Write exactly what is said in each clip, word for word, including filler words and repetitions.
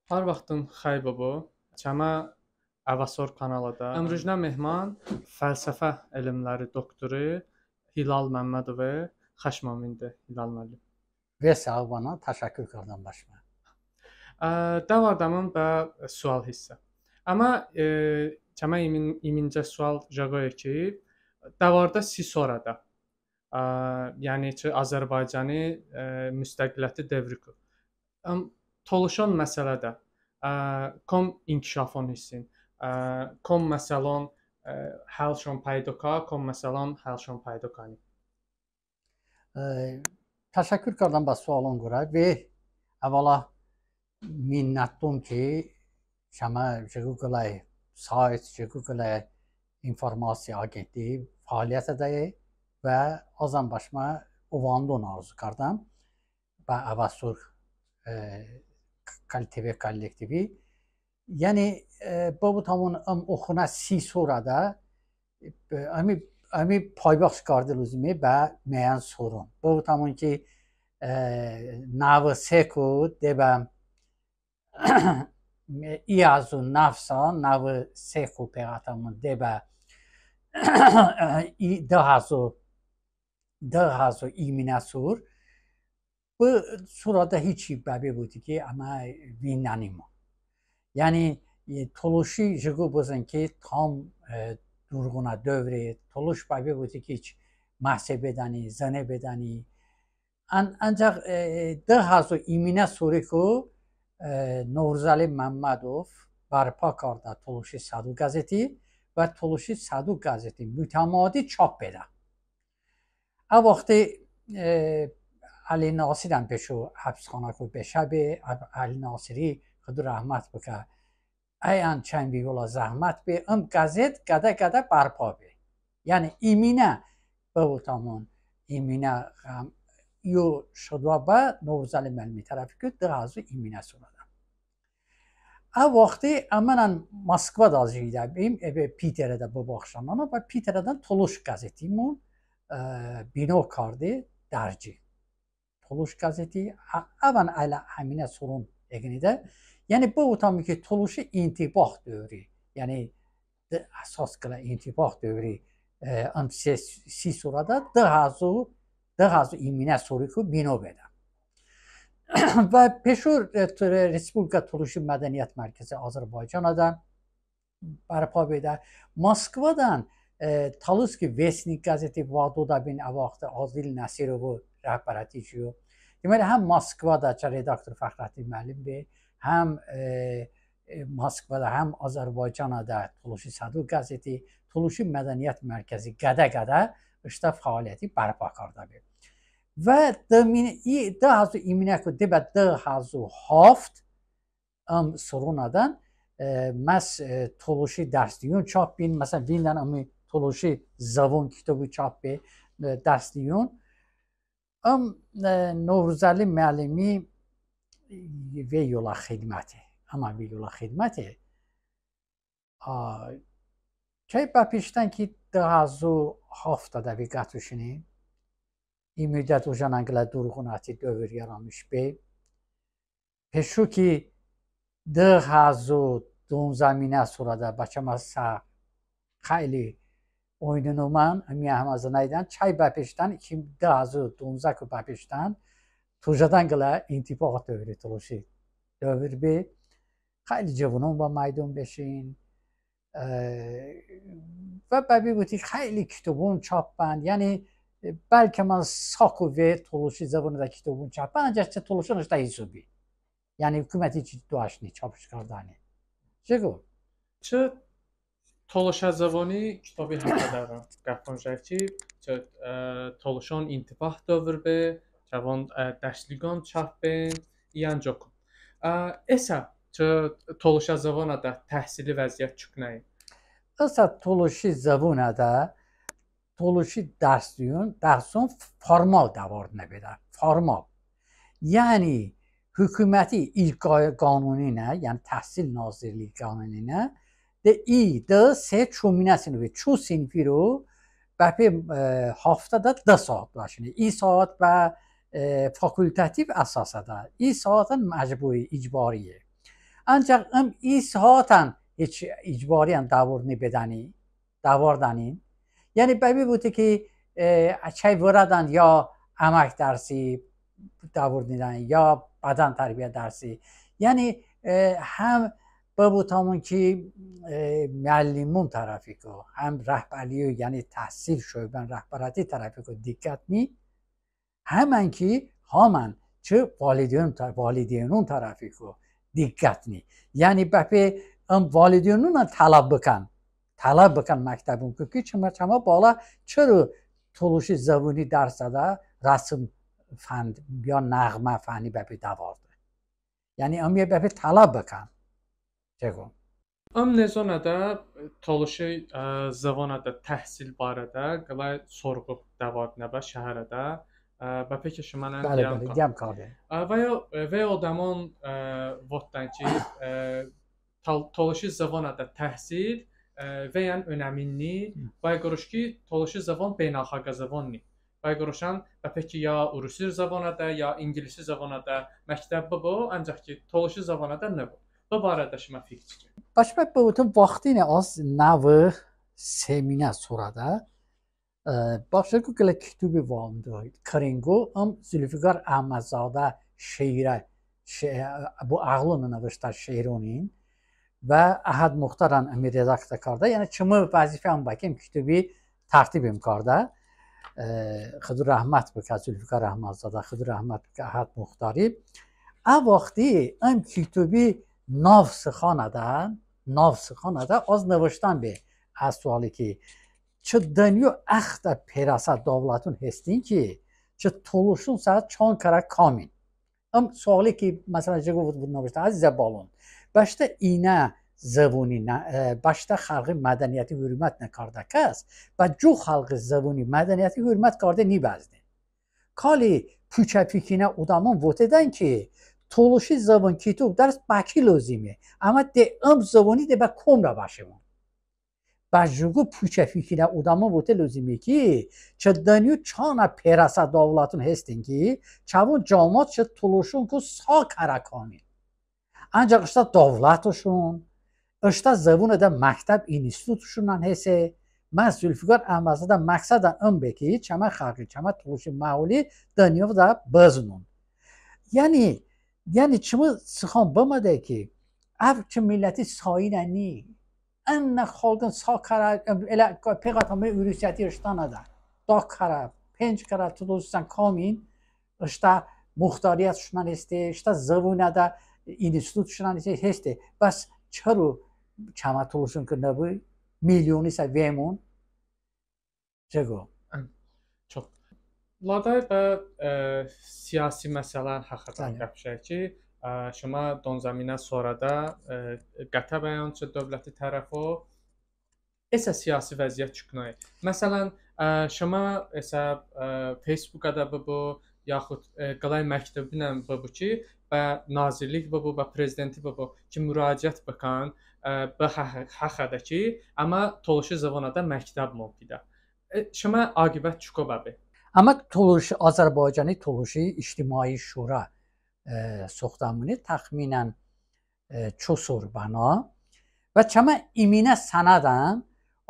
Hər vaxtın xəy bıbu, çəmə Əvəsor kanalında. Imrujnə mehman fəlsəfə elmləri doktoru Hilal Məmmədovi. Xoş amon bıdə, Hilal məllim. Ve sağ bıbən, təşəkkur kardəm bə şımə. Ə, dəvardə mın bə sual hissə. Əmma, e, çəmə imin-, imincə sual jıqoye ki, dəvardə si sorədə, ə, yəni ki, Azərbaycani, e, müstəqilləti dövriku, ım, tolışon məsələdə, ə, kom inkişafon hissin, ə, kom məsəlon, ə, həlşon pəydo ka, kom məsəlon həlşon pəydo kəni. Ə, təşəkkur kardəm bə sualon qorə. Ve əvvəla minnətdom ki, şımə jıqo qıləy sayt, jıqo qıləy informasiya agentliyi fəaliyyətədəy və əzən bə şımə uvandon arzu kardəm bə Əvəsor, e, k-, kol-, TV kollektivi. Yəni, e, bıvotəmon ım oxonə si sorədə, e, əmi, əmi paybəxş karde lozime bə miyən soron. Bıvotəmon ki, e, nəvı seku de bə i həzo nəv sa, nəvı seku peqətəmon de bə i dı həzo, dı həzo iminə sor, bı sorədə hiç bəbe bıbu ki, əmə vindənimon. Yəni, e, tolışi jıqo bızın ki, tam, e, durğunə dövre, tolış bəbe bıbu ki, hiç məse bedəni, zıne bedəni. An-, ancaq, e, dı həzo iminə soriku, e, Novruzəli Məmmədov bərpa kardə Tolışi Sədo qəzeti və Tolışi Sədo qəzeti mütəmadi çap bedə. Ə vaxti, e, Əli Nasirən peşo həbsxanəku beşə be, Ə-, Əli Nasiri Xıdo rəhmət bıkə. Əyən çəy bə yolə zəhmət be, ım qəzet qədə-qədə bərpa be. Yəni iminə, bıvotəmon, iminə ğəm iyo şıdo bə Novruzəli məlimi tərəfiku dı həzo iminə sorədə. Ə vaxti əmənən Moskvadə jiydə bim, e, be, Piterədə, bıbaxşən, bə Piterədən Tolış qəzetimon, e, bino karde dərci. Tolış qəzeti, ə-, əvən əylə həminə soron eqınedə. Yəni bıvotəmon ki, Tolışi intibah dövri, yəni dı-, əsas qılə intibah dövri, e, ım si, si sorədə dı həzo, dı həzo iminə soriku bino bedə. Və peşo, e, t-, Respublikə Tolışi Mədəniyyət Mərkəzi Azərbaycanədə bərpa bedə. Moskvadən, e, Talışski vestnik qəzeti vədodə bin, ə vaxti Adil Nəsirovi rəhbərəti jiyo. Deməli, həm Moskvadə çı redaktor Fəxrəddin məllim be, həm, e, e, Moskvadə, həm Azərbaycanədə Tolışi Sədo qəzeti, Tolışi Mədəniyyət Mərkəzi qədə-qədə ıştə fəaliyyəti bərpa kardə be. Və dı min-, i, dı həzo iminəku de bə dı həzo haft, ım soronədən, e, məhz, e, tolışi dərsliyon çap bin, məsələn, vindənən ımi Tolışi zıvon kitobi çap be, e, dərsliyon. Im, e, Novruzəli məlimi, e, vey yolə xidməti, əmə vey yolə xidməti. A, çəy bəpeştən ki, dı həzo haftədə ve qətuşıni, i muddət ojənən qılə durğunəti dövr yaramış be. Peşo ki, dı həzo donzəminə sorədə bə çəmə sə xəyli oynon omən, ımi həmə zınəydən, çəy bəpeştən, iki min, dı həzo donzəku bəpeştən, tojədən qılə intibah dövri, tolışi dövr be, xəyli cıvonon bə məydon beşin, e, və bəbe bıbu ki, xəyli kitobon çap bən, yəni, e, bəlkə əmən saku ve tolışi zıvonədə kitobon çap bən, əncəx çı tolışon ıştə hisobi. Yəni hukuməti hiç doəşni çapış kardəni. Çeko? Çı tolışə zıvoni kitobi həxədə qəpon jəy ki, çı, e, tolışon intibah dövr be, çəvon, e, dərsliyon çap ben, iyən cokon. E, ısə çı tolışə zıvonədə təhsili vəziyyət çoknəy? Isə tolışi zıvonədə tolışi dərsliyon, dərson formal dəvarde bedə, formal. Yəni hukuməti i qa-, qanuninə, yəni Təhsil Nazirliyi qanuninə, de i, dı, se, çominə sinfi, ço sinfiro bəpe, e, haftədə dı saat doəşine. İ saat bə, e, fakultativ əsasədə, i saatən məcburi, icbariye. Əncəx ım i saatən hiç icbariyən dəvordni bedəni, dəvardənin. Yəni bəpe vote ki, e, çəy vırədən ya əmək dərsi dəvordnidənin, ya bədən tərbiyə dərsi. Yəni, e, həm bıvotəmon ki, e, müəllimon tərəfiku, həm rəhbərliyi, yəni təhsil şöbən rəhbərəti tərəfiku diqqətni, həmən ki, həmən çı valideyn tə-, valideynon tərəfiku diqqətni. Yəni bəpe ım valideynon tələb bıkən, tələb bıkən məktəbonku ki, çəmə, çəmə balə çı ro tolışi zıvoni dərsədə rəsm fənd ya nəğmə fəni bəpe dəvarde. Yəni ımiye bəpe tələb bıkən. Çeko. Im nezonədə tolışi, e, zıvonədə təhsil barədə qıləy sorğu dəvardinə bə şəhrədə, e, bəpe ki şımə ənən, bəli, qiyəm, bəli, kar-, qiyəm karde. E, və yo, e, və yo odəmon, e, votdən ki, e, tol-, tolışi zıvonədə təhsil, e, veyən önəmin ni, hı, bəy qoroş ki, tolışi zıvon beynəlxalğə zıvon ni. Bəy qoroşən, bəpe ki ya urusi zıvonədə, ya inqilisi zıvonədə məktəb bıbu, əncəx ki tolışi zıvonədə nıbu. Bı barədə şımə fikir çiçe? Bəşmə bıvotım, vaxtinə az nəvi seminə sorədə, e, bəştəku qılə kitobi vande, Kırinqo, ım Zülfiqar Əhmədzadə şeirə, şe-, bı əğlon nıvıştə şeironin, və Əhəd Muxtarən ımi redaktor kardə. Yəni çımı vəzifə ım be ki, ım kitobi tərtibim kardə. E, Xıdo rəhmət bıkə Zülfiqar Əhmədzadə, Xıdo rəhmət bıkə Əhəd Muxtari. Ə vaxti ım kitobi nav sıxanədə, nav sıxanədə az nıvıştən be ə suali ki, çı dınyo əxtə perəsə dəvləton hestin ki, çı tolışonsə çan kərə kamin. Im suali ki, məsələn, jıqo votə, əzizə balon. Bəştə inə zıvoni nə, e, bəştə xəlği mədəniyyəti hurmət nıkardə kəs, bə co xəlği zıvoni mədəniyyəti hurmət karde nibəzne. Kali puçə fikinə odəmon votedən ki, tolışi zıvon kitob dərs bə ki lozime, əmə de ım zıvoni de bə komrə bəşemon. Bə jıqo puçə fikinə odəmon vote lozime ki, çı dınyo çanə perəsə dəvləton hestin ki, çəvon camaat çı tolışonku sa kərə kamin. Əncəx ıştə dəvlətışon, ıştə zıvonədə məktəb, institutışonən hese. Mə Zülfiqar Əhmədzadə məqsədən ım be ki, çəmə xəlği, çəmə tolışi məholi dınyoədə bızınon. Yəni, yəni çımı sıxan bımədə ki, əv çı milləti sayinə ni, ənə xalqon sa kərə, elə peğətəmə urusiyəti ıştənədə da kərə, penc kərə, tı doləsən kamin, ıştə muxtariyyətışonən heste, ıştə zıvonədə institutışonən heste. Bəs çəro çəmə tolışonku nıbu, milyonisə vemon? Çeko. Çok. Lədə bə, e, siyasi məsələ həxədə qəp jəy ki, e, şımə donzəminə sorədə, e, qətə bəyən çı dövləti tərəfo, isə siyasi vəziyyət çoknəy. Məsələn, e, şımə isə, e, Feysbukədə bıbu, yaxud, e, qıləy məktubinən bıbu ki, bə nazirlik bıbu, bə prezidenti bıbu ki, muraciət bıkən, e, bı hə-, həxədə ki, əmə tolışi zıvonədə məktəb mıpidə. E, şımə aqibət çoko bəbe? Əmə tolış-, Azərbaycani Tolışi İctimai Şura, e, soxtəmone təxminən, e, ço sor bənav. Və çəmə iminə sənədən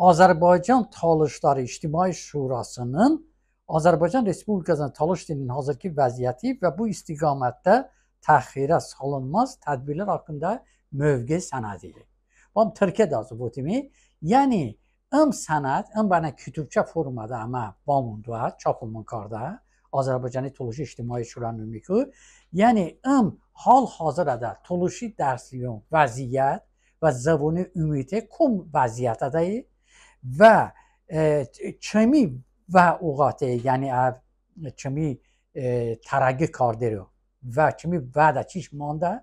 Azərbaycan Tolışlar İctimai Şurasının Azərbaycan Respublikasında tolışların hazırki vəziyyəti və bu istiqamətdə təxirə salınmaz tədbirlər haqqında mövqe sənədi. Bəm tırkiyədə az votime, yəni ım sənəd, ım bənə kitobçə formadə əmə bəmon doə, çapımon kardə, Azərbaycani Tolışi İctimai Şura nomiku, yəni ım hal-hazırədə tolışi dərsliyon vəziyyət və zıvoni umute kom vəziyyətədəy və, e, çımi və oğate, yəni əv çımi, e, tərəqqi kardero və çımi vədə çiç mandə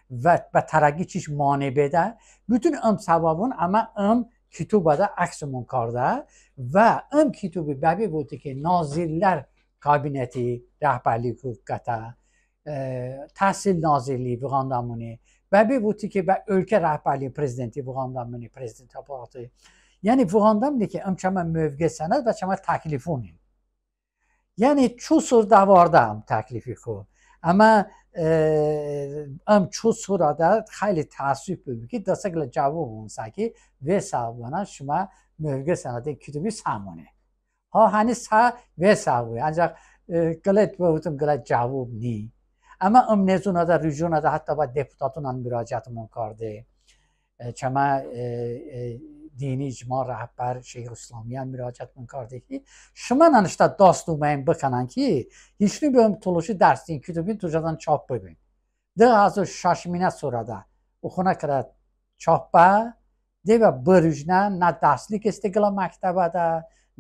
və bə tərəqqi çiç mane bedə. Bütün ım səbəbon əmə ım kitobədə əksımon kardə və ım kitobi bəbe vote ki, Nazirlər Kabineti rəhbərliku qətə, e, Təhsil Nazirliyi vığandəmone, bəbe vote ki, bə ölkə rəhbərliyi prezidenti vığandəmone, prezident aparatı. Yəni vığandəmone ki, ım çəmə mövqe sənəd və çəmə təklifonin. Yəni ço sor dəvardə ım təklifiku. Əmə e, ım ço sorədə xəyli təəssüf bıbu ki, dısə qılə cəvob ısə ki, ve səbəbonən şımə mövqe sənədi kitubi səmone. Ha, həni sə ve səbəbi, ancəx, e, qılə bıvotım qılə cəvob ni. Əmə ım nezonədə, rujonədə hətta bə deputatonən mıraciətımon karde. E, çəmə, e, e, dini icma rəhbər Şeyxüslamiyən mıraciətımon karde ki, şımənən ıştə dast oməyin bıkənən ki, hiç nıbim tolışi dərsliyin kitobin tojədən çap bıbin. Dı həzo şəşminə sorədə oxonə kərə çap bə, de bə bı rujnə nə dərslik heste qılə məktəbədə,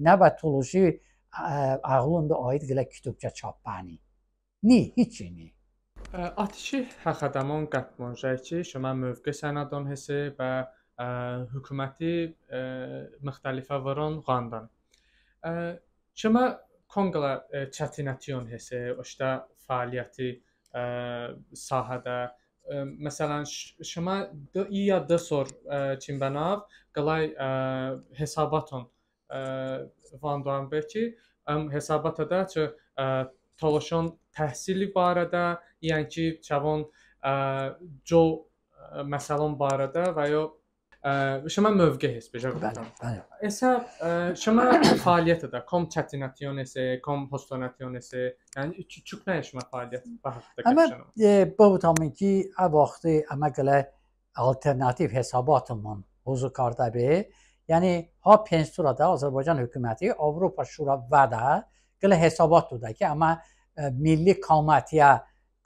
nə bə tolışi, ə, əğılonədə aid qılə kitobçə çap bəni. Ni, hiçi ni. Ə, ətişi həxədəmon qəpmon jəy ki, şımə mövqe sənədon hese bə, ə, hukuməti, ə, mıxtəlifə vıron ğandən. Ə, şımə kon qılə, ə, çətinətiyon hese ıştə fəaliyyəti, ə, sahədə? Ə, məsələn, ş-, şımə dı, i ya dı sor, ə, çin bənav qıləy, ə, hesabaton, ə, vandoən be ki, ım hesabatədə çı, ə, tolışon təhsili barədə, yəni ki, çəvon, ə, co, ə, məsəlon barədə və yo Ə, şımə mövqe hest, bejə. Bəli, bəli. Isə, ə, şımə fəaliyyətədə kom çətinətiyon hese, kom hostonətiyon hese, yəni çı-, çoknə şımə fəaliyyət bə həxədə. Əmə, ə, bıvotəmon ki, ə vaxti əmə qılə alternativ hesabatımon hozı kardəbe. Yəni ha penc sorədə Azərbaycan hukuməti Avropa Şura vədə qılə hesabat doydə ki, əmə, ə, milli kamətiyə,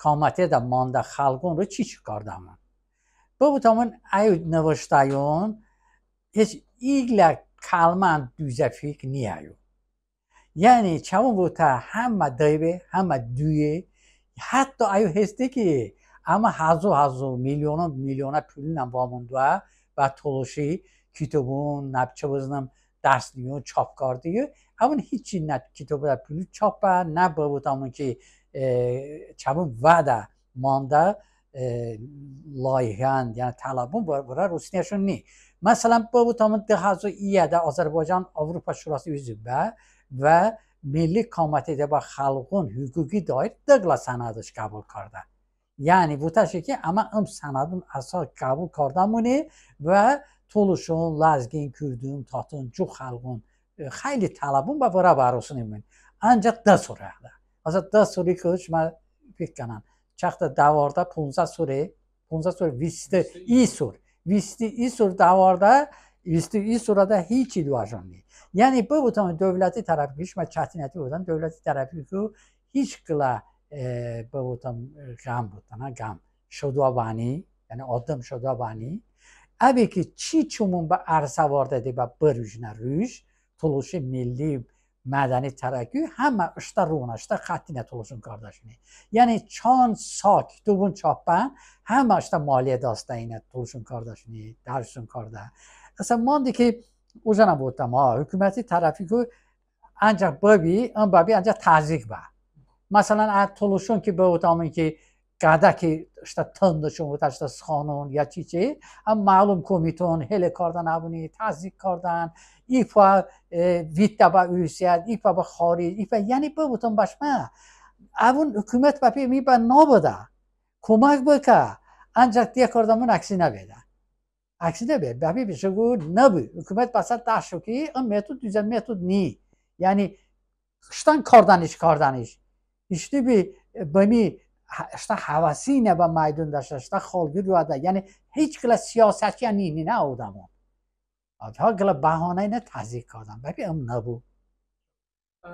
kamətiədə mandə xəlqonro çiç kardəmon. Bıvotəmon əyo nıvıştəyon heç illə kəlmən duzə fik niyə əyo. Yəni çəvon votə həmmə dı be, həmmə duye, hətta əyo heste ki, əmə həzo-həzo, milyonon-milyonə pulonən vamon doə bə tolışi kitobon, nə çı bızınım, dərsliyon çap karde. Əvon hiç nə kitobədə pulu çap bə, nə bıvotəmon ki, ə, çəvon vədə mandə, ə, layihən, yəni tələbon vı-, vırə rosniyəşon ni. Məsələn, bıvotəmon dı həzo iyədə Azərbaycan Avropa Şurası üzv bə və milli kamətiədə bə xəlqon huquqi dair dı qılə sənədış qəbul kardə. Yəni votəşe ki, əmə ım sənədon əsos qəbul kardəmone və tolışon, ləzgin, kurdon, taton, co xəlqon, ə, xəyli tələbon bə vırə bərəsonimon. Ancəx dı sor rəxədə. Məsələn, dı sori ki, şımə fik kənən. Çəxtə dəvardə, ponzə sori, ponzə sori, vist i sor. Vist i sor dəvardə, vist i sorədə hiç i doəşon ni. Yəni bıvotəmon dövləti tərəfiku, şımə çətinəti bıvotəmon, dövləti tərəfiku hiç qılə, ə, bıvotəmon, ə, ğəm bıvotəmon, hə, ğəm. Şodoə bəni, yəni adım şodoə bəni. Əve ki çiç çımon bə ərsə vardəde bə bı rujnə ruj, tolışi milli mədəni tərəqqi həmmə ıştə ronə, ıştə xəttinə tolışon kardəşone. Yəni çan sa kitobon çap bən, həmmə ıştə maliyyə dəstəyinə tolışon kardəşone, dərson kardə. Əslən mande ki, ocənə bıvotəm, ha, hukuməti tərəfiku əncəx bıbi, ım bıbi əncəx təzyiq bə. Məsələn, ə tolışon ki bıvotəmon ki, qədə ki ıştə tındışon, votə ıştə sıxanon ya çiçi, əm məlum komiton hele kardən əvoni, təzyiq kardən, i pə, ə, vitdə bə Urusiyət, i pə bə xaric, i pə, yəni bıvotəm bəşmə. Əvon hukumət bəpe ımi bə nabıdə, komək bıkə, əncəx diyə kardəmon əksinə bedə. Əksinə be, bəpe bışe ki nıbu, hukumət bəsə dəşo ki, ım metod duzə metod ni. Yəni ıştən kardəniş, kardəniş. Iştə bi, bımi, hə-, ıştə həvəsinə bə məydon dəşə, ıştə xəlqi roədə. Yəni hiç qılə siyasətçi ni, ninə odəmon. Ha qılə bəhanəynə təzyiq kardən. Bəpe ım nıbu. Ə,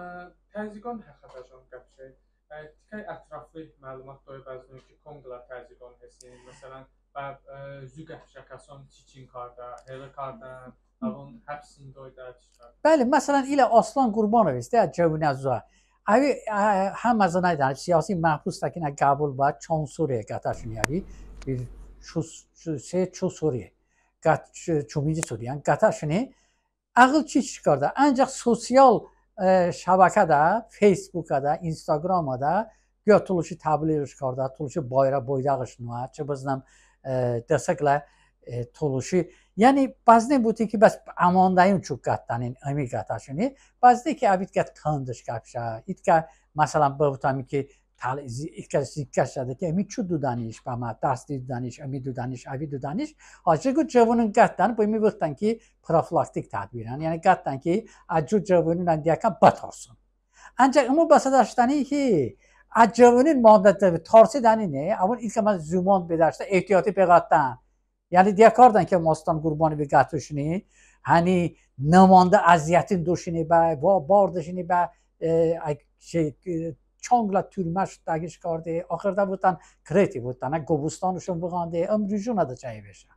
təzyiqon həxədə jən qəp jəy. Ə, tikəy ətraflı məlumat doy bəzıni ki, kon qılə təzyiqon hestin, məsələn, bə, ə, zu qəp jə kəson çiçin kardə, hele kardən, əvon həbsin doydə, çiç kardə? Bəli, məsələn, ilə Aslan Qurbanov heste, ə, cəvonə zoə. Əvi, ə, həmə zınəydənən, siyasi məhbus təkinə qəbul bə, çan soriye qətəşone, əvi, bir ço-, ço-, se-ço soriye. Qət-, ço-, çominci soriye, yəni qətəşone. Əğıl çiç kardə? Əncəx sosial, ə, şəbəkədə, Feysbukədə, İnstaqramədə, quya tolışi təbliğış kardə, tolışi bayrağ, boydağış noə, çı bızınəm, ə, dısə qılə, ə, tolışi. Yəni bəzıne bıvotın ki, bəs əmandəyon çok qətənin, ımi qətəşone. Bəzıne ki, əv itkə tındış qəp jə, itkə, məsələn, bıvotəmon ki, İlk kəs zikr şədə ki, ımi çı dudəniş bəmə, dəsti dudəniş, ımi dudəniş, əvi dudəniş. Əçəy ki cıvonon qətən, bı ımi votdən ki profilaktik tədbirən. Yəni qətən ki ə co cıvononən diyəkən bıtarson. Əncəx ımi bəsə dəşdəni ki, ə cıvonon mandə tarsidəni ne, əvon ilk əmə zumand bedəştə, ehtiyoti beqətən. Yəni diyə kardən ki, moston qurboni be qətışone, həni nımandə əziyyətin doşone bə, bardışone bə, çanqlə turməş dəqiş karde, axırdə votən Kreti votən, hə, Qobustonışon vığande, ım rujonədə çəy beşə.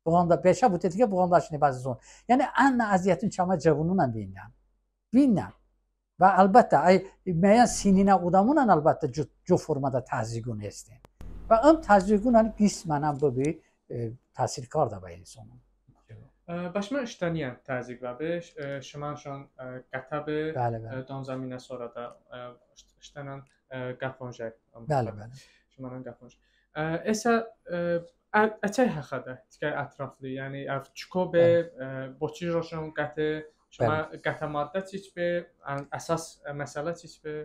Vığandə beşə, votedə ki, vığandəşone bəzı zon. Yəni ən əziyyətin çəmə cıvononən vindən. Vindən. Və əlbəttə, əy, məyən sininə odəmonən əlbəttə co, co formədə təzyiqon hestin. Və ım təzyiqonən qismən bıbu təsir kardə bə insonon. Bəşmə ıştəniyən təzyiq bəbe, şımənşon qətə be, donzə minə sorədə ıştənən qəpon jəy. Bəli, bəli. Şımənən qəpon jəy. Esə əçəy həxədə tikəy ətraflı, yəni əv çoko be, boçi roşon qəte, şımə qətə maddə çiç be, əsas məsələ çiç be?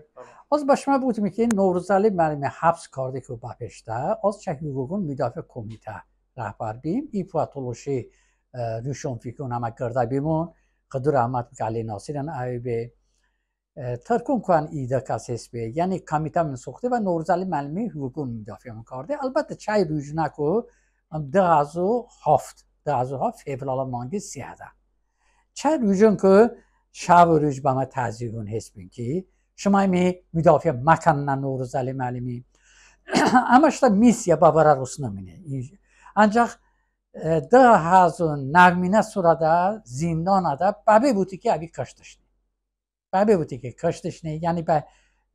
Az bəşmə bıvotım ki, Novruzəli məlimi həbs kardəku bəpeştə az çəy huğuqon mudafiə komitə rəhbər bim, i poə tolışi ruşonfikron həmə qırdə bimon, Xıdo rəhmət bıkə, Əli Nasirən əyo be. Tırkon koən i dı kəs hest be, yəni komitəmon soxte və Novruzəli məlimi huğuqon mudafiəmon karde. Əlbəttə çəy rujonəku dı həzo haft, dı həzo haft fevralə manqi seyədə. Çəy rujonku şəv ruj bəmə təzyiqon hest bin ki, şımə ımi mudafiə məkənən Novruzəli məlimi. Əmə ıştə missiya bə vırə rosnıme. Əncəx dı həzo nəvminə sorədə zindonədə bəbe vote ki, əvi kıştışone. Bəbe vote ki, kıştışone, yəni bə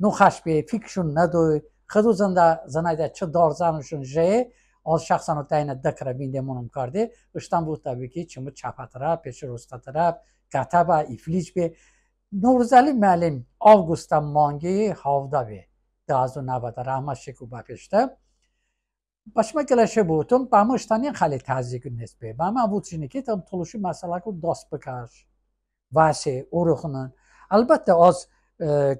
noxəş be, fikşon nıdoy, Xıdo zındə, zınəydə çı darzənışon jəy, az şəxsən o dəynə dı kərə vindemonım karde, ıştən votdə be ki, çımı çəpə tərəf, peşi rostə tərəf, qətə bə, iflic be. Novruzəli məlim avqustə manqi havdə be, dı həzo nəvədə, rəhmət şiku bəpeştə. Bəşmə qıləy şe bıvotım, bəmı ıştəniyən xəyli təzyiqon hest be. Bəmə əv votışone ki, tolışi məsələku dast bıkəş, vəse, oroxnın. Əlbəttə az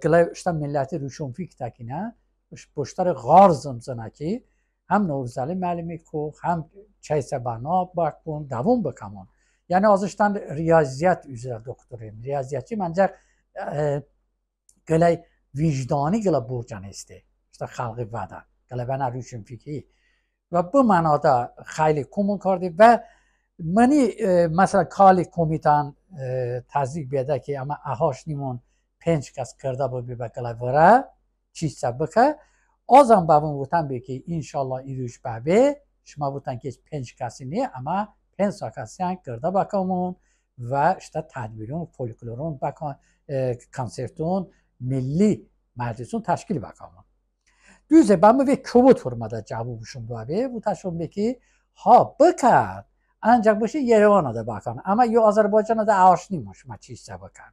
qıləy ıştə milləti ruşonfik təkinə, boştəri ğarzım zınə ki, həm Novruzəli məlimiku, həm çəysə bənav bəkun, dəvom bıkəmon. Yəni az ıştən riyaziyat üzrə doktorim, riyaziyatçim, əncəx qıləy vicdani qılə borcən heste ıştə xəlği vədə, qılə bənə ruşonfikri. Və bı mənoədə xəyli komon karde və mıni, məsələn, kali komitən təzyiq bedə ki, əmə əhaşnimon penc kəs qırdə bıbi bə qılə vırə, çiçsə bıkə. Azən bəvon votən be ki, inşallah i ruj bəbe, şımə votən ki, penc kəsi ni, əmə penc sa kəsiyən qırdə bəkamon və ıştə tədbiron, folkloron, konserton, milli məclison təşkil bəkamon. Duze, bəmı ve kobud formədə cəvobışon doə be, votəşon be ki, ha, bıkən, əncəx bışi Yerevanədə bəkən. Əmə yo Azərbaycanədə əhaşnimon, şımə çiçsə bıkən.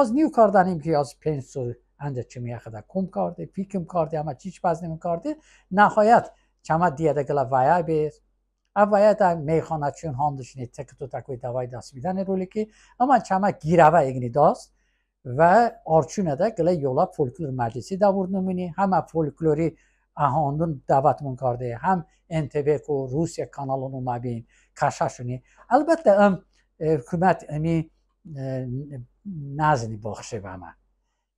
Az niyo kardənim ki, az penc sor əncəx çımi yəxədə kom karde, fikım karde, əmə çiç bəznim karde. Nəhayət, çəmə diyədə qılə vəyə be. Ə vəyədə meyxanəçiyon handışone, tek-totəku dəvay dast bidəni roli ki, əmma çəmə qirəvə eqıni dast və arçunədə qılə yolə folklor məclisi dəvordınımoni, həmə folklori əhandon dəvətımon karde, həm NTV-ku, Rusiyə kanalon oməbin, kəşəşoni. Əlbəttə, ım hukumət ımi nəzni baxşe bəmə.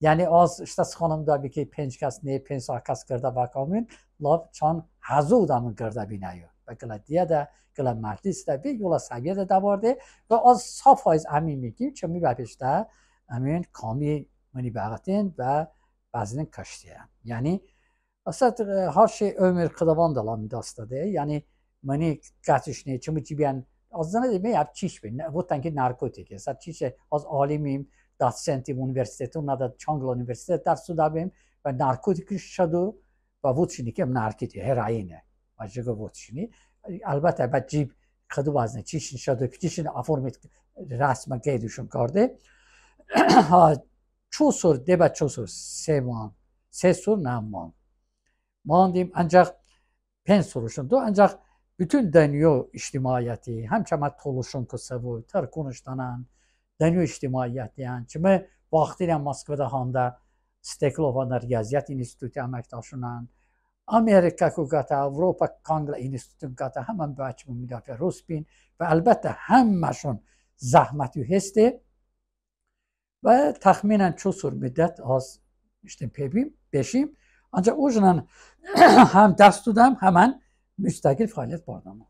Yəni az ıştə sıxanım doə be ki, penc kəs ni, penc sa kəs qırdə bəkamon, lap çan həzo odəmon qırdə bə nəyo. Və qılə diyədə, qılə məclisədə, ve yolə səviyyədə dəvarde və az sa foiz əminım ki, çımi bəpeştə əmin kami mıni bəqətin və bəzınin kıştiyə. Yəni Əslən, har şey ömür Xıdovəndi ələm dastədəy. Yəni mıni qətışone, çımı cibiyən, az zınədə, əv çiç be, votdən ki, narkotik. Əslən çiçe, az alimim, dosentim, universitetonədə, çan qılə universitetədə dərs doydəbim və narkotik şıdo və votışone ki, ım narkotik, heroine. Və jıqo votışone. Əlbəttə, bə cib Xıdo bəzıni, çiçin şıdo, çiçin oformit, rəsmən qeydışon karde. Ha, ço sor, de bə ço sor, se man, se sor, nəv man. Mandim, əncəx penc sorışon do, əncəx bütün dınyo ictimaiyyəti, həm çəmə tolışonku sıvoy, tırkon ıştənən, dınyo ictimaiyyətiyən, çımı vaxtinən Moskvadə handə Steklovonə riyaziyyat instituti əməkdaşonən, Amerikəku qətə, Avropəku qanqlə institutun qətə həmən bə çımı mıdafiə rosbin və əlbəttə həmməşon zəhməti heste. Və təxminən ço sor mıddət az ıştım pebim, beşim. Ancaq ojənən həm dəst dodəm, həmən mustəqil fəaliyyət bardəm.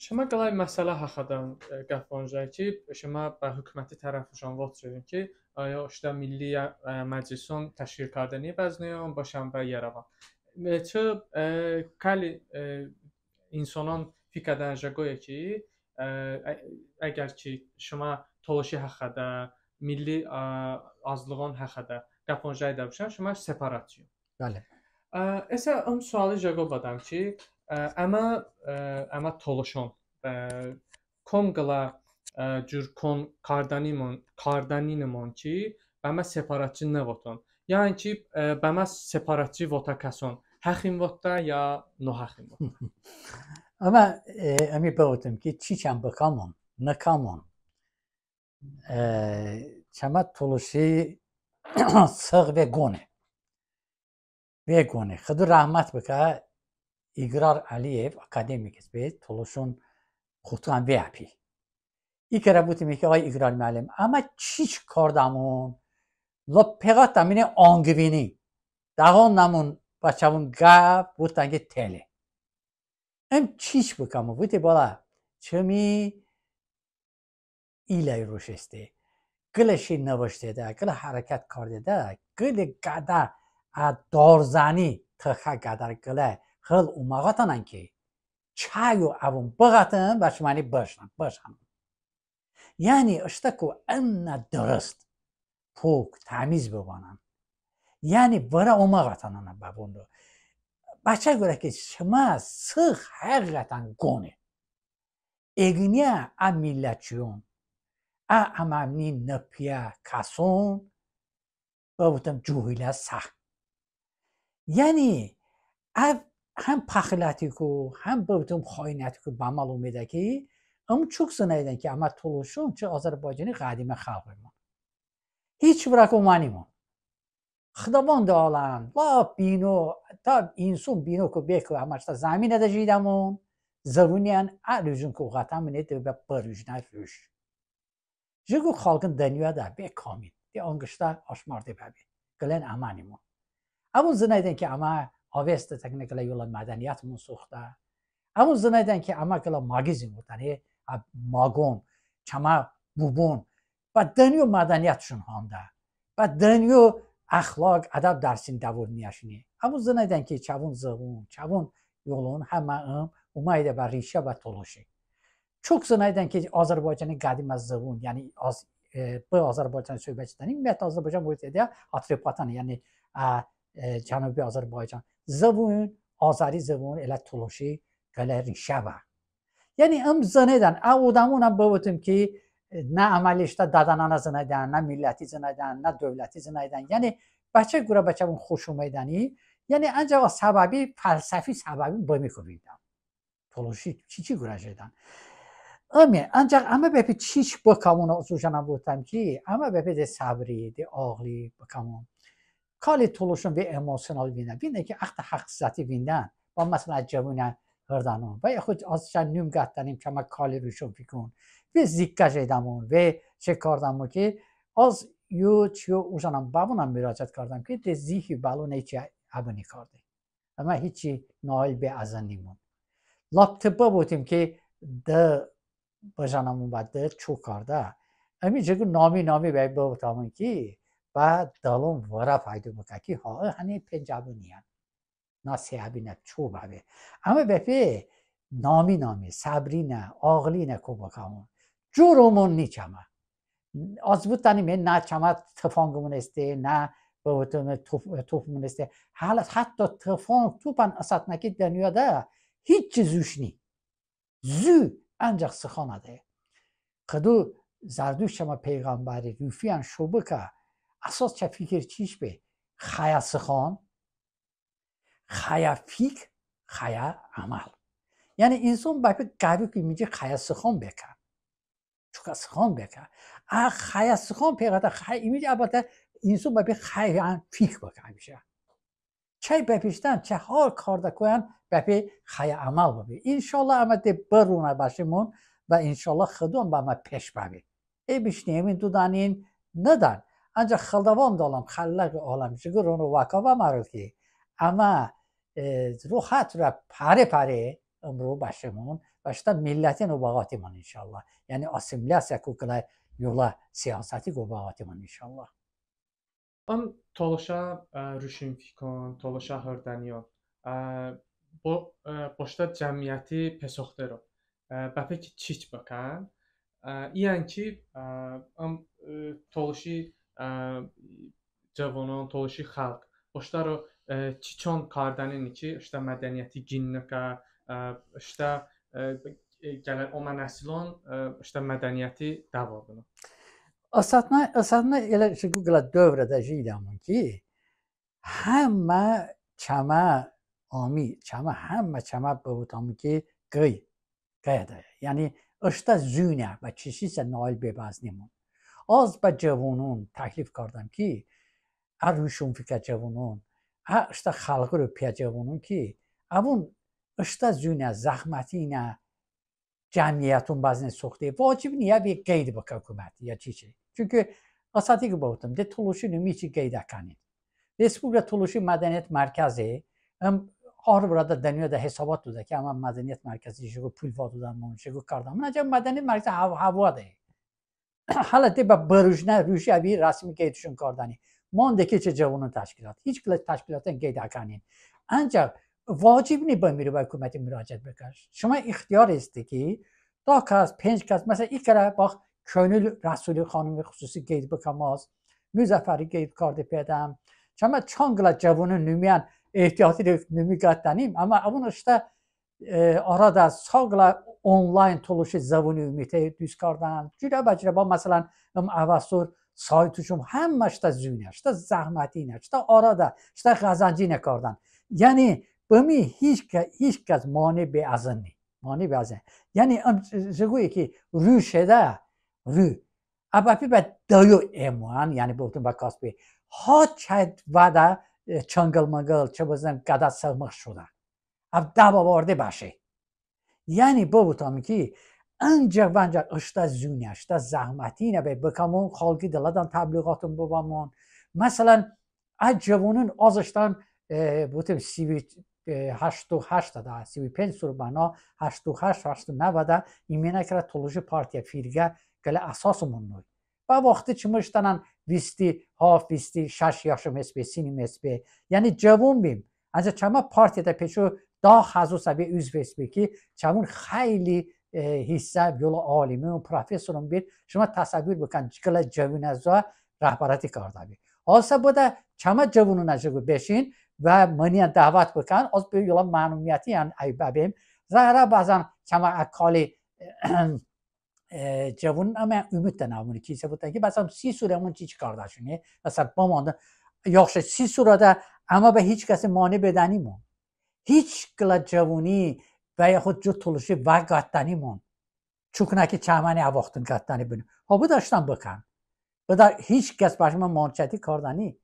Şımə qıləy məsələ həxədən qəp vınocəy ki, şımə bə hukuməti tərəfışon votışedin ki, əyo ıştə milli məclison təşkil kardəni bəzneyon, bışən bə Yerevan. Çı kali insonon fikədən jıqoye ki, əgər ki şımə tolışi həxədə, milli azlığon həxədə qəp vınocəydəbışən, şımə separatçiyon. Bəli. Isə ım suali jıqo bıdəm ki, əmə, əmə tolışon kom qılə cur kon kardəninimon, kardəninimon ki, bəmə separatçi nıvoton. Yəni ki, bəmə separatçi votə kəson həxin votdə ya nohəxin votdə? Əmə, əmi bıvotım ki, çiçən bıkəmon, nıkəmon, çəmə tolışi sığ ve qone. Ve qone. Xıdo rəhmət bıkə, İqrar Əliyev, akademik heste, tolışon xotən ve əpi. İ kərə bıvotım ki, ay İqrar müəllim, əmə çiç kardəmon, ləp peqətəmone anqıvini, dəğandəmon bə çəvon qəp, bıvotən ki, tele. Im çiç bıkəmon? Bıvotə, balə, çımi iləy roş heste. Qılə şey nıvıştedə, qılə hərəkət kardedə, qılə qədə ə darzəni tıxə qədər qılə hıl oməğətənən ki, çəyo əvon bıqətın, bə çəməni bışənən, bışənən. Yəni ıştəku ın nə dırıst, pok, təmiz bıbənən. Yəni vırə oməğətənən bəvon ro. Bə çəy qorə ki, çəmə sığ həğiğətən qone. Eqıniyə ə millətçiyon, ə əməni nıpiyə kəson, bıvotım, cohilə sə. Yəni əv həm pəxılətiku, həm bıvotım xainətiku bəməl omedə ki, ım çok zıneydən ki, əmə tolışon çı Azərbaycani ğədimə xəlqimon. Hiç vırəku omənimon. Xıdavəndi aləm, lap bino, ta inson binoku beko, əmə ıştə zəminədə jiydəmon, zıvoniyən ə lüzumku oğətəmone, de bə bı rujnə ruj. Jıqo xəlqon dınyoədə be kamin, de anqıştə aşmarde bəbe, qıləyən əmənimon. Əvon zıneydən ki, əmə Avestə təkniklə yolə mədəniyyətımon soxtə. Əvon zıneydən ki, əmə qılə maqizin votəni, ə maqon, çəmə bubon bə dınyo mədəniyyətışon handə. Bə dınyo əxloq, ədəb dərsin dəvor niyəşone. Əvon zıneydən ki, çəvon zıvon, çəvon yolon həmə ım omeydə bə rişə, bə tolışi. Çok zıneydən ki, Azərbaycani ğədimə zıvon, yəni az, bı Azərbaycani söhbət edəni, ümumiyyətlə Azərbaycan vurdedə, Atrapatan, yəni Cənubi Azərbaycan. Zıvon, azəri zıvon elə tolışi qılə rişə bə. Yəni ım zıneydən, ə odəmonən bıvotım ki, nə əməli ıştə dədənənə zıneydən, nə milləti zıneydən, nə dövləti zıneydən. Yəni bə çəy qorə bə çəvon xoş omeydəni, yəni əncəx ə səbəbi, fəlsəfi səbəbi bımi ku vində. Tolışi çiçi qorə jedən. Əmi, əncəx əmə bəpe çiç bıkəmon, az ojənən bıvotəm ki, əmə bəpe de səbri, de ağli bıkəmon. Kali tolışon ve emosional vində, vində ki, əxtə həxsəti vində, bə məsələn, ə cəvonə hırdənon, və yaxud az çəy num qətdənim, çəmə kali ruşon fikon, ve zikkə jeydəmon, ve çe kardəmon ki, az yo çiyo ojənən bəvonən mıraciət kardəm ki, de zihi bəlo ne çi əbıni karde. Əmə hiçi nail be əzınimon. Lap tı bıvotım ki, dı bıjənəmon bə dı ço kardə. Əmi jıqo nami-nami bəy bıvotəmon ki, bə dılon vırə pəydo bıkə ki, ha, həni penc əbıniyən. Nə se əbıniyən, ço bəbe. Əmə bəpe nami-nami, səbrinə, ağlinə ko bıkəmon. Coromon ni çəmə. Az votənim, nə çəmə tıfanqımon heste, nə bıvotım top-, topımon heste. Hələ hətta tıfanq, topən ısətnə ki dınyoədə hiç çi zuş ni. Zu əncəx sıxanədəy. Xıdo Zərdüşt çəmə peyğəmbəri ruhiyən şo bıkə, əsos çəy fikir çiç be? Xəyə sıxan, xəyə fikr, xəyə əməl. Yəni inson bəpe qəvi ki, iminci xəyə sıxan bekə. Çokə sıxan bekə. Ə xəyə sıxan peqətə, xəyə iminci əlbəttə inson bəpe xəyən fik bıkə həmişə. Çəy bəpeştən, çəy har kardə koyən bəpe xəyə əməl bıbi. İnşallah əmə de bırunə bəşemon və inşallah Xıdo bəmə peş bəbe. E bişnəmin dudənin nıdən. Ancaq Xıdovənd aləm, Xəlləği aləm jıqo ron və vəkə bəmərdo ki, əmə, e, rohət rə pəre-pəre ımro bəşemon və ıştə millətin obəğatemon inşallah. Yəni assimilyasiyaku qılə yolə siyasətiku obəğatemon inşallah. Im tolışə, ə, ruşinfikon, tolışə hırdəniyon, ə, bo-, ə, boştə cəmiyyəti pesoxtero, ə, bəpe ki çiç bıkən, ə, iyən ki, ə, ım, ə, tolışi, ə, cəvonon, tolışi xəlq boştəro, ə, çiçon kardənin ki, ıştə mədəniyyəti qin nıkə, ə, ıştə, ə, ə, qılə omə nəsilon, ə, ıştə mədəniyyəti dəvor bıno. Isətnə, ısətnə elə jıqo qılə dövrədə jidəmon ki, həmmə çəmə, əmi, çəmə, həmmə çəmə bıvotəmon ki, qıy, qıydəy. Yəni ıştə zunə bə çiçisə nail be bəznemon. Az bə cəvonon təklif kardəm ki, ə ruşinfikə cəvonon, ə ıştə xəlği ropiyə cəvonon ki, əvon ıştə zunə, zəhmətinə, cəmiyyəton bəzne soxte. Vacib ni əve qeyd bıkə hukuməti ya çiçi. Çünki ısətiku bıvotım, de tolışi nımi çiçi qeyd əkənin. Respublika Tolışi Mədəniyyət Mərkəzi, ım, har vırədə dınyoədə hesobat doydə ki, əmə mədəniyyət mərkəzi jıqo pul va dodəmon, jıqo kardəmon. Əncəx mədəniyyət mərkəzi həv-, həvodəy. Hələ de bə bırujnə ruji əve rəsmi qeydışon kardəni. Mande ki çı cəvonon təşkilat. Hiç qılə təşkilatən qeyd əkənin. Ancəx vacib ni bımiro bə hukuməti muraciət bıkə. Şımə ixtiyar heste ki, da kəs, penc kəs, məsələn, i kərə bax, Könül Rəsuli xanımi xususi qeyd bıkəm az, Muzəffəri qeyd karde pedəm. Çəmə çan qılə cəvonon numiyən ehtiyati de numi qətdənim, əmma əvon ıştə e, arədə sa qılə onlayn tolışi zıvoni umute duz kardən. Curə bə curə, bax, məsələn, ım Əvəsor saytışon həmmə ıştə zunə, ıştə zəhmətinə, ıştə arədə, ıştə qəzəncinə kardən. Yəni bımi hiç kə-, hiç kəs mane be əzın ni. Mane be əzın. Yəni ım jıqoye ki, ru şedə, ru. Əbəpi bə dıyo emoən, yəni bıvotım bə kəs be. Ha çəy vədə, e, çıngıl-mıngıl, çı bızınım, qədə sığmıq şodə. Əv dəbə varde bəşe. Yəni bıvotım ki, əncəx və əncəx ıştə zunə, ıştə zəhmətinə bəy bıkəmon, xəlği dılədən təbliğaton bıbəmon. Məsələn, ə cəvonon az ıştən, e, bıvotım, si, e, həşto həştədə, si penc sor bənav, həşto həşt, həşto nəvədə iminə kərə tolışi partiyə, firqə qılə əsasımon noy. Bə vaxti çımı ıştənən visti haft, visti şəş yaşım hesbe, sinim hesbe. Yəni cəvon bim. Əncəx çəmə partiyadə peço da həzo səbe uzv hesbe ki, çəvon xəyli, e, hissə yolə alimon, professoron bir. Şımə təsəvvur bıkən, qılə cəvonə zoə rəhbərəti kardəbi. Əsə bıdə çəmə cəvononə jıqo beşin və mıniyən dəvət bıkən, az bı yolə məmnuniyyətiyən əy bəbim. Zərə bəzən çəmə ə kali e, cəvonon əmə umut dənəmon ki, se bıvotən ki, bəs ım si sorəmon çiç kardəşone, bəs bımande, yaxşı, si sorədə əmə bə hiç kəsi mane bedənimon. Hiç qılə cəvoni və yaxud co tolışi vəqətdənimon. Çoknə ki çəməni ə vaxton qətdəni bıno. Ha, bıdə ıştən bıkən. Bıdə hiç kəs bəşmə maneəti kardəni.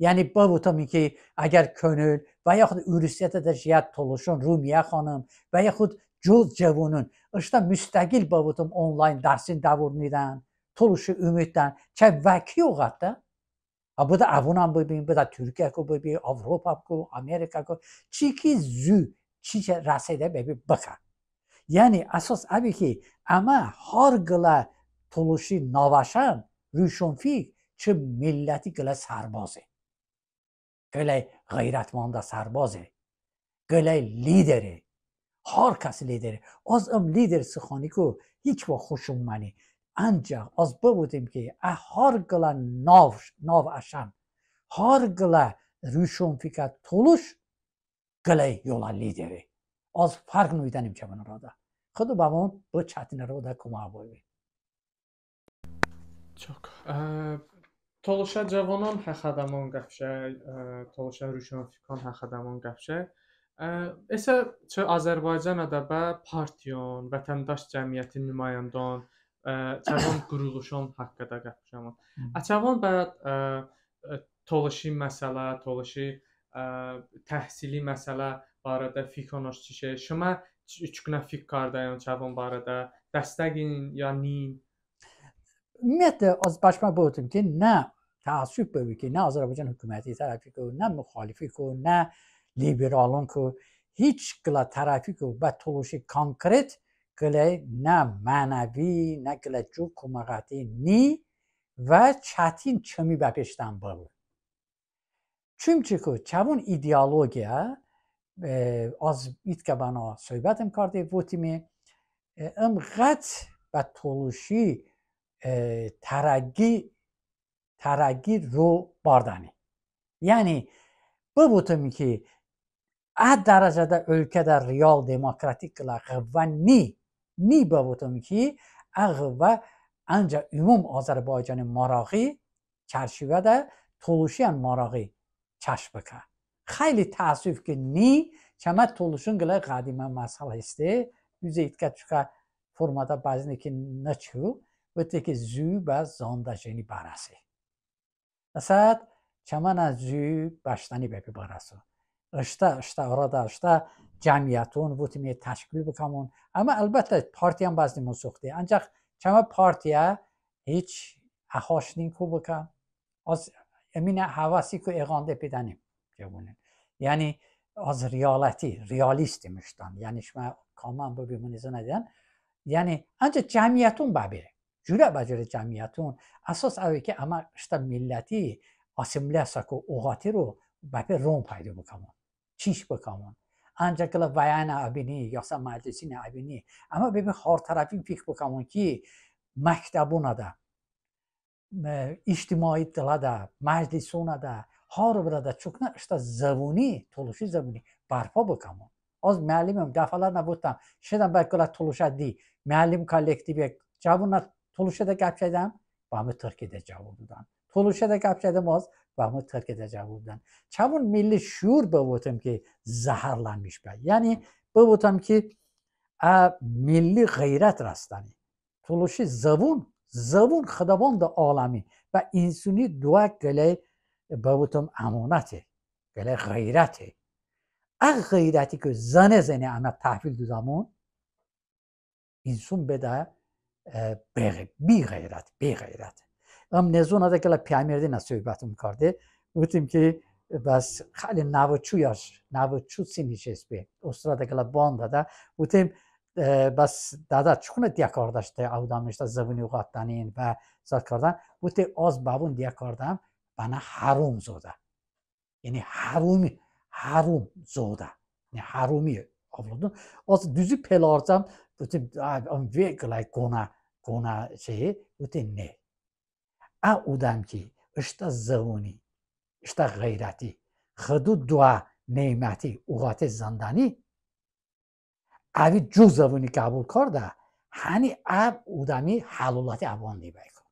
Yəni bıvotım ki, əgər Könül və yaxud Urusiyətədə jiyə tolışon, Rumiyə xanım və yaxud co cəvonon ıştə mustəqil, bıvotım, onlayn dərsin dəvor nidən, tolışi umut dən, çəy vəki oqətdə. Ha, bıdə əvonən bıbin, bıdə Turkiyəku bıbi, Avropəku, Amerikəku, çiki zu çiçe rəsedə bəbi bıkən. Yəni əsas əbi ki, əmə har qılə tolışi navəşən ruşonfik çı milləti qılə sərbaze. Qıləy ğeyrətmandə sərbaze. Qıləy lidere. Har kəsi lidere. Az ım lider sıxaniku hiç vaxt xoşım məni. Əncəx az bıvotım ki, ə har qılə nav, navəşən, har qılə ruşonfikə tolış qıləy yolə lidere. Az fərq noydənim çəvon arədə. Xıdo bəmon bı çətinə roədə koməq bıbi. Çok. Ə, tolışə cəvonon həxədəmon qəp jəy, ə, tolışə ruşonfikon həxədəmon qəp jəy. Ə, isə çı Azərbaycanədə bə partiyon, vətəndaş cəmiyyəti numayəndon, ə, çəvon quruluşon həxədə qəp jəmon. Hı. Ə, çəvon bə, ə, Tolışi məsələ, tolışi, ə, təhsili məsələ barədə fikonış çiçe? Şımə ç-, çoknə fik kardəyon çəvon barədə? Dəstəqin ya nin? Ümumiyyətlə, az bəşmə bıvotım ki, nə təəssüf bıbu ki, nə Azərbaycan hukuməti tərəfiku, nə müxalifiku, nə liberalonku, hiç qılə tərəfiku bə tolışi konkret qıləy nə mənəvi, nə qılə co koməqəti ni və çətin çımi bəpeştən bıbu. Çumçıku çəvon ideologiya, e, az itkə bənav sohbətım karde, votime, e, ım ğət bə tolışi, e, tərəqqi, tərəqqi ro bardəni. Yəni, bıvotım ki, ə dərəcədə ölkədə real demokratik qılə ğıvvə ni, ni bıvotım ki, ə ğıvvə əncəx umum Azərbaycani marağı çərçivədə tolışiyən marağı kəşf bıkə. Xəyli təəssüf ki, ni, çəmə tolışon qılə ğədimə məsələ heste, üzə itkə çokə formadə bəzne ki nıçu, vote ki zu bə zandəşəni bərəse. Isət çəmənə zu bəştəni bəpe bərəso. Iştə, ıştə orədə, ıştə cəmiyyəton votime təşkil bıkəmon. Əmma əlbəttə partiyən bəznemon soxte. Əncəx çəmə partiyə hiç əhəşnin ko bıkə. Az eminə həvəsiku eğande pidənim cəvonon. Yəni az realəti, realist imiştən. Yəni şımə kamən bıbimon, izə nədiyən. Yəni əncəx cəmiyyəton bəbe. Curə bə curə cəmiyyəton. Əsos əve ki, əmə ıştə milləti assimilyasiyaku oğəti ro bəpe ron pəydo bıkəmon. Çiş bıkəmon. Əncəx qılə vəyənə əbini, yoxsa məclisinə əbini. Əmə bəpe har tərəfin fik bıkəmon ki, məktəbonədə, e, ictimai dılədə, məclisonədə, har vırədə çoknə ıştə zıvoni, tolışi zıvoni bərpo bıkəmon. Az müəllimim, dəfələrlə votdəm, şedəm bə qılə tolışə di, müəllim kollektivi, cəvonə tolışədə qəp kədəm, bəmı tırkidə cəvob dodən. Tolışədə qəp kədəm az, bəmı tırkidə cəvob dodən. Çəvon milli şuur bıvotım ki, zəhərlənmiş be. Yəni bıvotım ki, ə, milli ğeyrət rəsdəni. Tolışi zıvon, zıvon Xıdavəndi aləmi bə insoni doə qıləy, bıvotım, əmonəte, qıləy ğeyrəte. Ə ğeyrətiku zıne-zıne əmə təhvil dodəmon, inson bedə, e, be-, biğeyrət, biğeyrət. Im nezonədə qılə piyəmerdinə sohbətım karde. Votım ki, bəs xəyli nəvıçu yaş, nəvıçu sinniş heste. Ostroədə qılə bandədə. Votım, e, bəs dədə, çoknə diyə kardəşe, əv odəmi ıştə zıvoni oğətdənin və zad kardən? Vote, az bəvon diyə kardəm, bənə haromzodə. Yəni haromi, haromzodə. Yəni haromi avlodon. Az duzi pelarcəm, votım, ə, ım ve qıləy qonə, qonə şey, vote ne. Ə odəm ki, ıştə zıvoni, ıştə ğeyrəti, Xıdo doə neməti oğəte zındəni, əvi co zıvoni qəbul kardə, həni əv odəmi həloləti əvandi bəy kon.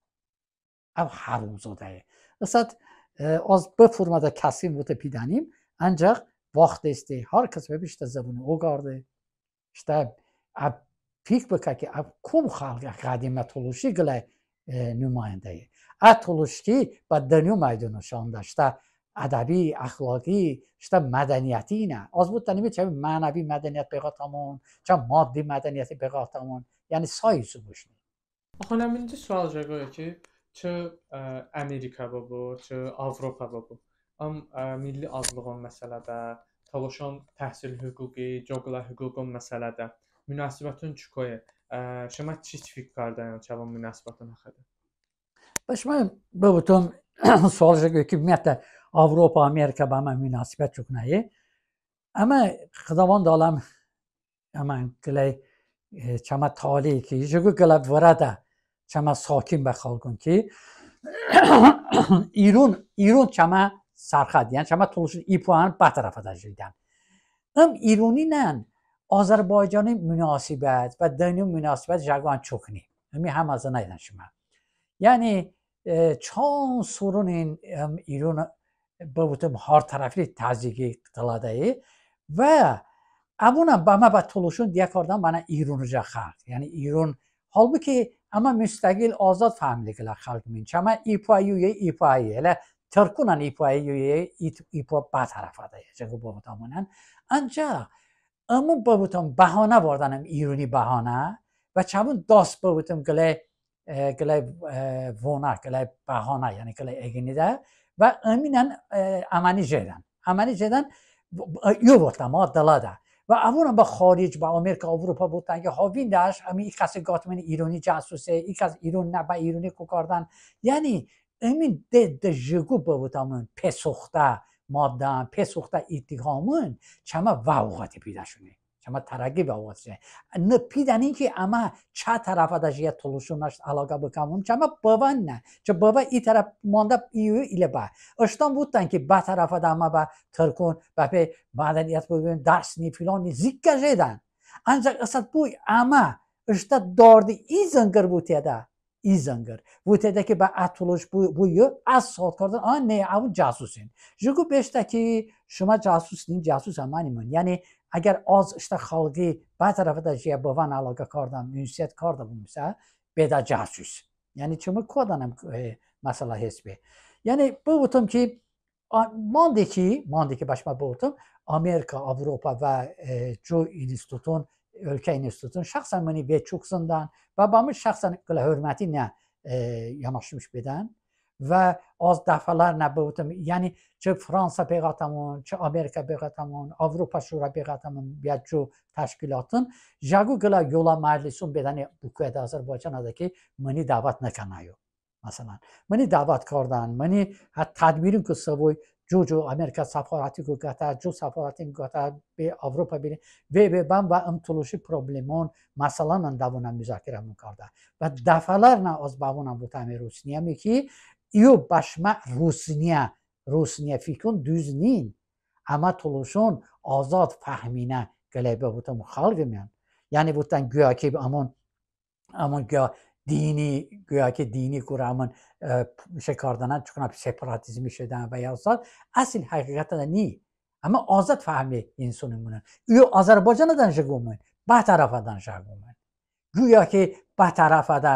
Əv haromzodəye. Isət, e, az bı formadə kəskin vote pidənim, əncəx vaxt heste, har kəs bəpe ıştə zıvoni oqarde. Iştə, əv fik bıkə ki, əv kom xəlğe, ğədimə tolışi qıləy, e, numayəndəye. Ə tolışi ki, bə dınyo məydon nışon doə, ıştə ədəbi, əxloqi, ıştə mədəniyyəti inə. Az votdənim, çəmə mənəvi mədəniyyət beqətəmon, çəmə maddi mədəniyyəti beqətəmon. Yəni sayi su bışni. Axı həminci sual jıqoye ki, çı, ə, Amerikə bıbu, çı Avropə bıbu. Im, ə, milli azlığon məsələdə, tolışon təhsil hüquqi, co qılə hüquqon məsələdə munasibəton çikoye, ə, şımə çiç fik kardəyon çəvon munasibəton həxədə? Bəşmə bıvotım, sual jıqoye ki, ümumiyyətlə, Avropə, Amerikə bəmə munasibət çoknəye. Əmə Xıdavəndi aləm, əmən qıləy, e, çəmə tale ki, jıqo qılə vırədə çəmə sakin bə xəlqon ki, İron, İron çəmə sərxəd, yəni çəmə tolışon i poyən bə tərəfədə jiydən. Im İroninən Azərbaycani munasibət və dınyo munasibət jıqoən çokni. Imi həmə zınəydəm şımə. Yəni, e, çan soron in, ım, İron, bıvotım, har tərəfli təzyiqi qılədəye və əvonən bəmə, bə tolışon diyə kardən bənə İronıjə xəlq. Yəni İron, halbuki əmə mustəqil, azad fəhmli qılə xəlqmon. Çəmə i poyəy, i poyəy, elə tırkonən i poə, i, i, i poə bə tərəfədəy, jıqo bıvotəmon. Əncəx ımon bıvotəmon bəhanə vardənım, İroni bəhanə, və çəvon dast bıvotəm qıləy, e, qıləy, e, vonə, qıləy bəhanə, yəni qıləy eqınidə, və ıminən, e, əməni jedən. Əməni jedən, e, iyo votəm, ha, dılədə. Və əvonən bə xaric, bə Amerika, Avropa votən ki, ha, vindəş, əmi i kəsi qətmon İroni cəsuse, i kəs İroni nə, bə İroni ko kardən. Yəni, ımin de, de jıqo bıvotəmon pesoxtə maddən, pesoxtə ittihamon çəmə vəvoğəti pidəşone. Çəmə tərəqi vəvoğəti. Ni pidənin ki, əmə çə tərəfədə jiyə tolışonəş əloğə bıkəmon, çəmə bıvən nə. Çı bıvə i tərəf mandə, i, i, ilə bə. Iştən votdən ki, bə tərəfədə əmə bə tırkon, bəpe mədəniyyət bıbin, dərsni, filoni, zıkkə jedən. Əncəx ısət bu əmə ıştə dardi i zınqır voteədə, i zınqır. Voteədə ki, bə ə tolış bu, bu yo, ə saat kardən, a, ne, əvon cəsusin. Jıqo beşedə ki, şımə cəsus nin, cəsus əmənimon. Yəni, əgər az ıştə xəlği bə tərəfədə jiyə bıvən əloğə kardəm, ünsiyyət kardəm ımisə, bedə cəsus. Yəni, çımı kodənım, e, məsələ hesbi. Yəni, bıvotəm ki, A, mande ki, mande ki, bəşmə bıvotəm, Amerika, Avropa və, e, co instituton, ölkə instituton şəxsən mıni ve çok zındən və bə mı şəxsən qılə hörməti nə, e, yanaşmış bedən. Və az dəfələrlə bıvotəm, yəni, çı Fransa beqətəmon, çı Amerika beqətəmon, Avropa Şura beqətəmon, ya co təşkilatın, jıqo qılə yolə məclisun bedəni Bokuədə, Azərbaycanədə ki, mıni dəvət nıkənəyo. Məsələn, mıni dəvət kardən, mıni hə tədbironku sıvoy co-co Amerika səfarətiku qətə, co səfarətiku qətə, be Avropa Birliyi, ve, ve bən və ım tolışi problemon, məsələon dəvonən muzakirəmon kardə. Və dəfələrlə az bəvonən votəme rusniyəmi ki, iyo bəşmə rusniyə, rusniyə fikon duz nin. Əmə tolışon azad fəhminə qıləy bıvotəmon xəlği miyən. Yəni votən quya ki əmon Əmon quya dini, quya ki dini qorə əmon, e, şey kardənən, çoknə separatizmi şedən və ya zad, əsl həqiqətədə ni. Əmə azad fəhmi insonomon. Iyo Azərbaycanədən jıqomon, bə tərəfədən jıqomon. Quya ki bə tərəfədə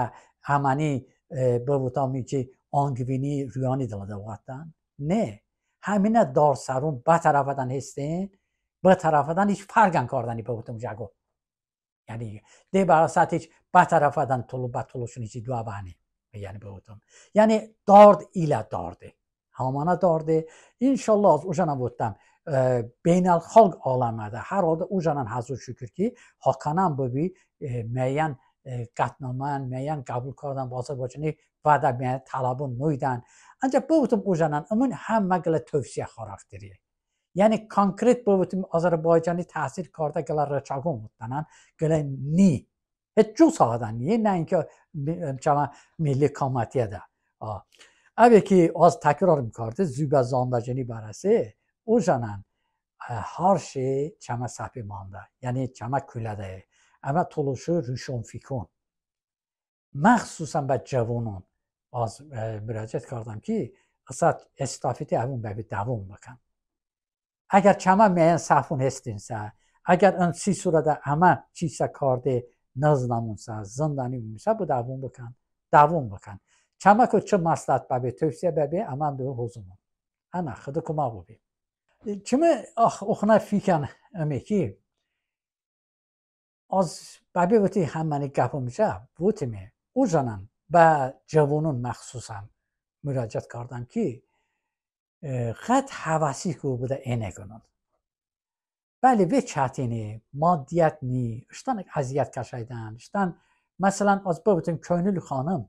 əməni, e, bıvotəme ki, anqvini ruyani dılədə votdən. Ne. Həminə dar səron bə tərəfədən hestin, bə tərəfədən hiç fərqən kardəni bıvotəm jıqo. Yəni, de bə əsət hiç bə tərəfədən tolış, bə tolışon hiç doə bəni. Yəni, bıvotəm. Yəni, dard ilə darde. Həmənə darde. İnşallah az ojənən votdəm, e, beynəlxalq aləmədə, hər halda ojənən həzo şukur ki, hakənən bıbi, e, muəyyən, e, qətnamən, muəyyən qəbul kardən, bə Azərbaycani vədə muəyyən tələbon noydən. Əncəx bıvotəm ojənən, ımon həmmə qılə tövsiyə xarakteriye. Yəni konkret bıvotəm, Azərbaycani təsir kardə qılə rıçaqon votdənən, qılə ni. Heç co sahədən ni, nəinki mi-, çəmə milli kamətiyədə. A. Əve ki, az təkrarım kardə, zubə zandəçəni bərəse, ojənən, ə, har şey çəmə səpe mandə. Yəni çəmə kulədəy. Əmə tolışi ruşonfikon. Məxsusən bə cəvonon az, e, muraciət kardəm ki, ısət estafeti əvon bəpe dəvom bıkən. Əgər çəmə muəyyən səhvon hestinsə, əgər ın si surədə əmə çiysə karde nıznəmonsə, zındənimon isə, bı dəvom bıkən, dəvom bıkən. Çəməku çı məsləhət bəbe, tövsiyə bəbe, əmə dı hozımon. Ənə, Xıdo koməq bıbi. Çımi, ax, oxonə fikən ıme ki, Az bəbe votım həməni qəpım jə, votım, ojənən bə cəvonon məxsusən muraciət kardəm ki, e, ğət həvəsiku bıdə enəqonon. Bəli, ve çətine, maddiyyət ni, ıştən əziyyət kəşeydən, ıştən, məsələn, az bıvotım, Köynül xanım,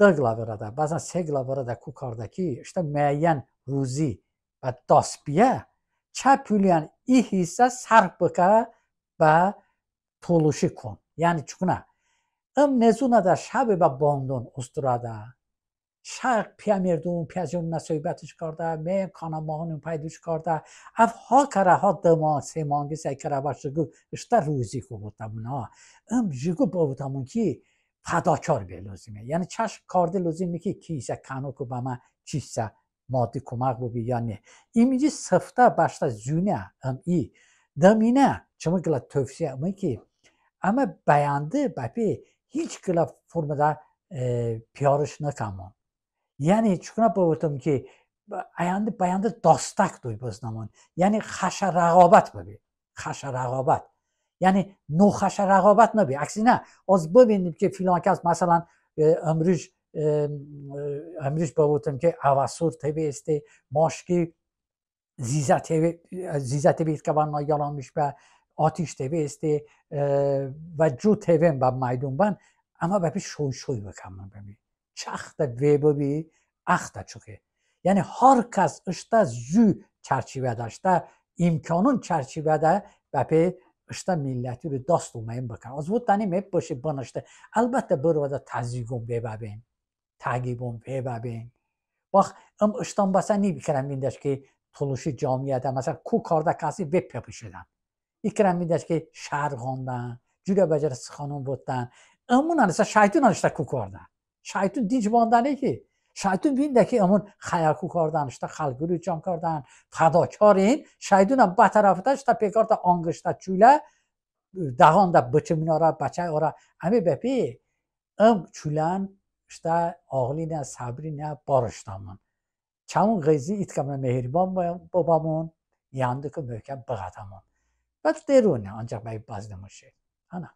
dı qılə vırədə, bəzən se qılə vırədə ko kardə ki, ıştə muəyyən ruzi bə dast biyə, çə puliyən i hissə sərf bıkə bə tolışi kon. Yəni çoknə? Im nezonədə şəbe bə bandon ostorədə, şə piyə merdon, piyə zoninə sohbətış kardə, muəyyən kanə mahiyon pəydoş kardə, əv ha kərə ha dı mah, se manqi səy kərə bə jıqo ıştə ruziku bıvotəmon ha. Im jıqo bıvotəmon ki, fədakar be lozime. Yəni çəş karde lozime ki, kiysə kənoku bəmə çiysə maddi koməq bıbi ya ne. İminci sıftə bəştə zunə ım i. Dıminə, çımı qılə tövsiyə ıme ki, əmə bəyəndı bəpe hiç qılə formədə, e, piyarış nıkəmon. Yəni, çoknə bıvotım ki, əyəndı bəyəndı dastək doy bıznəmon. Yəni, xəşə rəğabət bıbi. Xəşə rəğabət. Yəni, noxəşə rəğabət nıbi. Əksinə, az bıvindəm ki, filan kəs, məsələn, e, ımruj, e, e, ımruj bıvotım ki, əvəsor TV este, maşki Zizə TV, Zizə TV itkə bən yalanmış bə, Atiş TV este, e, və co TV bə məydon bən, əmə bəpe şoy-şoy bıkəmon bəpe. Çəxtə ve bıbi, əxtə çoke. Yəni har kəs ıştə zu çərçivədə, ıştə imkanon çərçivədə bəpe ıştə milləti ro dast oməyin bıkə. Az votdənim, e, bışe bınıştə. Əlbəttə, bırvədə təzyiqon ve bəbin. Təqibon ve bəbin. Bax, ım ıştən bəsə ni, i kərən vindəş ki, tolışi cəmiyyətədə, məsələn, ko kardə kəsi ve pepışedən. İ kərən vindəş ki, şər ğandən, curə bə curə sıxanon votdən. Imonən isə şəytonən ıştə ko kardən. Şəyton dinc mandəni ki, şəyton vində ki, ımon xəyə ko kardən, ıştə xəlqi ro cang kardən, fədakorin, şəytonən bə tərəfədə ıştə pekardə anqıştə çulə, dəğandə bıçəmon orə, bəçəy orə, əmi bəpe, ım çulən ıştə ağlinə, səbrinə barıştəmon. Çəvon ğəzi itkə mına mehriban bıbəmon, yəndıku möhkəm bıqətəmon. Bə deronə, ancəx bəy bəzdımışe. Anə.